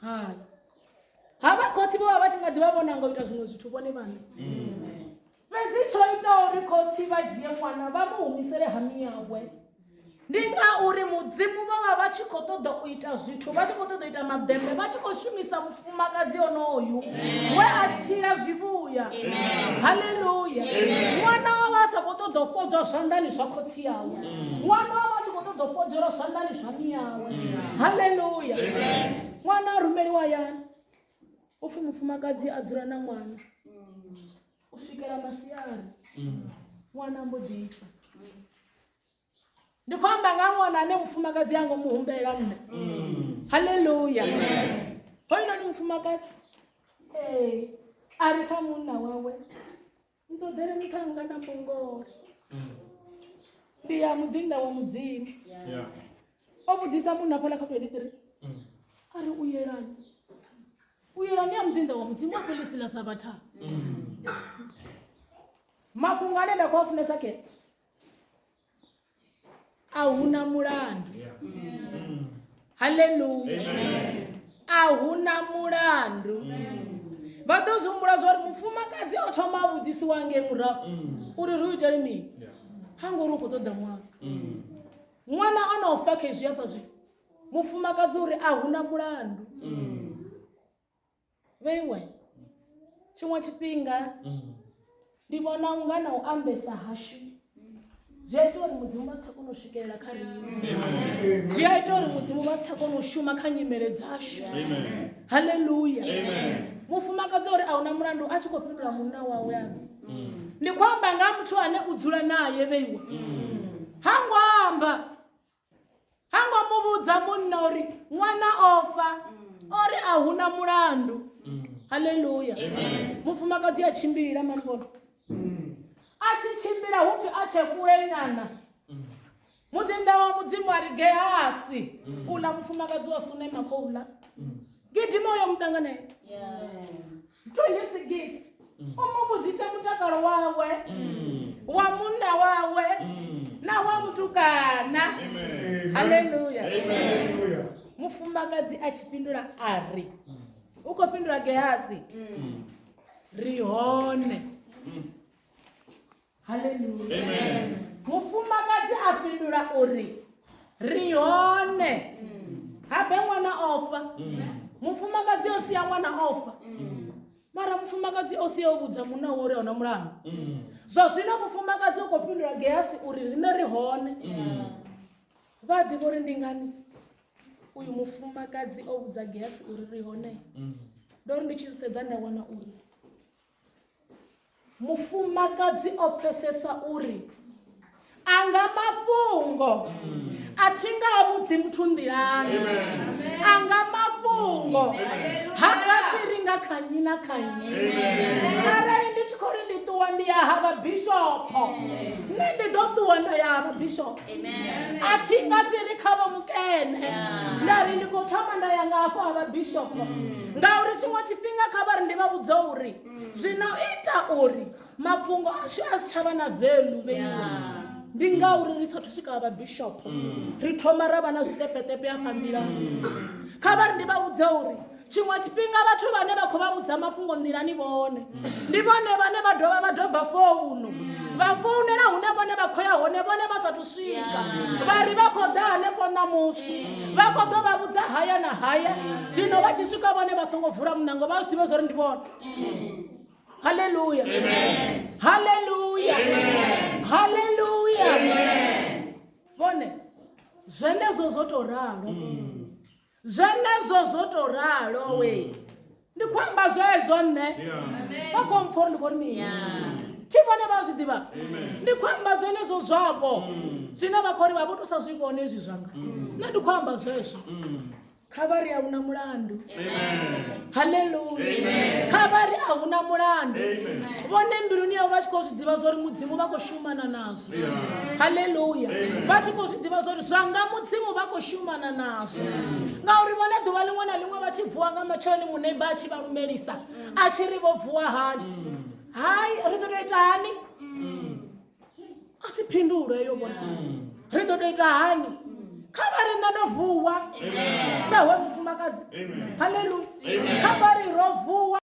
Hai, havha khotsi vho vha vha tshi nga ḓi vha vho nanga u ita zwiṅwe zwithu vhone vhaṋe, fhedzi tsho ita uri khotsi vha dzhie ṅwana vha mu humisele ha miyawe ndi ngauri Mudzimu vho vha vha tshi khou ṱoḓa u ita zwithu, vha tshi khou ṱoḓa u ita maḓembe, vha tshi khou shumisa mufumakadzi onoyu we a tshila zwivhuya. Haleluya! Ṅwana o vha a sa khou ṱoḓa u fhodzwa zwanḓani zwa khotsi yawe, ṅwana o vha a tshi khou ṱoḓa u fhodzelwa zwanḓani zwa miyawe. Haleluya! Ṅwana a rumeliwa hayani, u pfhi mufumakadzi a dzula na ṅwana u swikela masiari, ṅwana a mbo ḓi fa. Ndi khou amba nga ṅwana ane mufumakadzi a ngo mu humbela nṋe. Haleluya! Hoyunoni mufumakadzi ee a ri kha munna wawe, nṱoḓele muṱhannga na mbongolo, ndi ya muḓinḓa wa Mudzimu. O vhudzisa munna fhaḽa kha 23 a ri, u yelani, u yelani ya muḓinḓa wa Mudzimu afho ḽisi ḽa Sabatha? Mafhungo ane nda khou a funesa ke a huna mulandu. Haleluya! A huna mulandu. Vha ḓo zwi humbula zwa uri mufumakadzi o thoma a vhudzisiwa ngei murahu uri ri u itele mini, ha ngori u khou ṱoḓa ṅwana. Ṅwana o no fa khezwi hafha zwino, mufumakadzi uri a huna mulandu. Vheiwe tshiṅwe tshifhinga ndi vhona unga na u ambesa hashu zwi a ita uri Mudzimu vha si tsha kona u swikelela kha riṋe, zwi a ita uri Mudzimu vha si tsha kona u shuma kha nyimele dzashu. Haleluya! Mufumakadzi uri a huna mulandu a tshi khou fhindula munna wawe a ri, ndi khou amba nga ha muthu ane u dzula naye. Vheiwe ha ngo amba, ha ngo mu vhudza munna uri ṅwana o fa, o ri a huna mulandu. Haleluya! Mufumakadzi a tshimbila mani vhona a tshi tshimbila hu pfi a tshe kule nyana, muḓinḓa wa Mudzimu a ri, Gehasi, uḽa mufumakadzi wa Sunema khou ḽa, gidima uyo muṱanganedza. 26 u mu vhudzise mutakalo wawe, wa munna wawe na wa mutukana. Haleluya! Mufumakadzi a tshi fhindula a ri, u khou fhindula Gehasi, ri hone. Haleluya! Mufumakadzi a fhindula uri ri hone. Habe ṅwana o fa, mufumakadzi o sia ṅwana o fa, mara mufumakadzi o sia o vhudza munna wawe uri a huna mulandu. Zwa zwino mufumakadzi u khou fhindula Gehasi uri riṋe ri hone. Vha a ḓivha uri ndi ngani uyu mufumakadzi o vhudza Gehasi uri ri hone? Ndo ri ndi tshi zwi sedza nda wana uri Mufumakadzi o pfesesa uri a nga mafhungo a thi nga a vhudzi muthu nḓilani, a nga mafhungo ha nga fhiri nga kha nnyi na kha nnyi. Arali ndi tshi khou ri ndi ṱuwa ndi ya ha vhabishopho, nṋe ndi ḓo ṱuwa nda ya ha vhabishopho. A thi nga fhiri kha vho mukene nda ri ndi khou thoma nda ya nga hafho ha vhabishopho, ngauri tshiṅwe tshifhinga kha vha ri ndi vha vhudza uri zwino ita uri mafhungo ashu a si tshavha na velu vheiwa ndi ngauri ri sathu swika vha bishopho ri thoma ra vha na zwiṱepeṱepe afha nḓilani. Kha vha ri ndi vha vhudze uri tshiṅwe tshifhinga vhathu vhane vha khou vha vhudza mafhungo nḓilani vhone ndi vhone vhane vha dovha vha doba founu vha founela hune vhone vha khou ya hone vhone vha sathu swika, vha ri vha khou ḓa hanefho ṋamusi, vha khou ḓo vha vhudza haya na haya. Zwino vha tshi swika vhone vha songo vula muṋango, vha zwi ḓivhe zwa uri ndi vhone. Haleluya, haleluya, haleluya! Vhone zwenezwo zwo tou ralo, zwenezwo zwo tou ralo we ndi khou amba zwezwo nṋe vha khou mpfa uri ndi khou ri mini, thi vhone vha zwi ḓivha ndi khou amba zwenezwo zwavho zwine vha khou ri vha vho to sa zwi vhone hezwi zwanga. Nṋe ndi khou amba zwezwo. Kha vha ri a huna mulandu. Haleluya! Kha vha ri a huna mulandu. Vhone mbiluni yavho vha tshi khou zwi ḓivha zwa uri Mudzimu vha khou shumana nazwo. Haleluya! Vha tshi khou zwi ḓivha zwa uri zwanga Mudzimu vha khou shumana nazwo, ngauri vhone ḓuvha ḽiṅwe na ḽiṅwe vha tshi vuwa nga matsheloni, muneiba a tshi vha lumelisa a tshi ri vho vuwa hani, hai ri ḓo tou ita hani, a si phindulo eyo. Vhone ri ḓo tou ita hani? Kha vha ri nṋe ndo vuwa sa hoyu mufumakadzi. Haleluya. Kha vha ri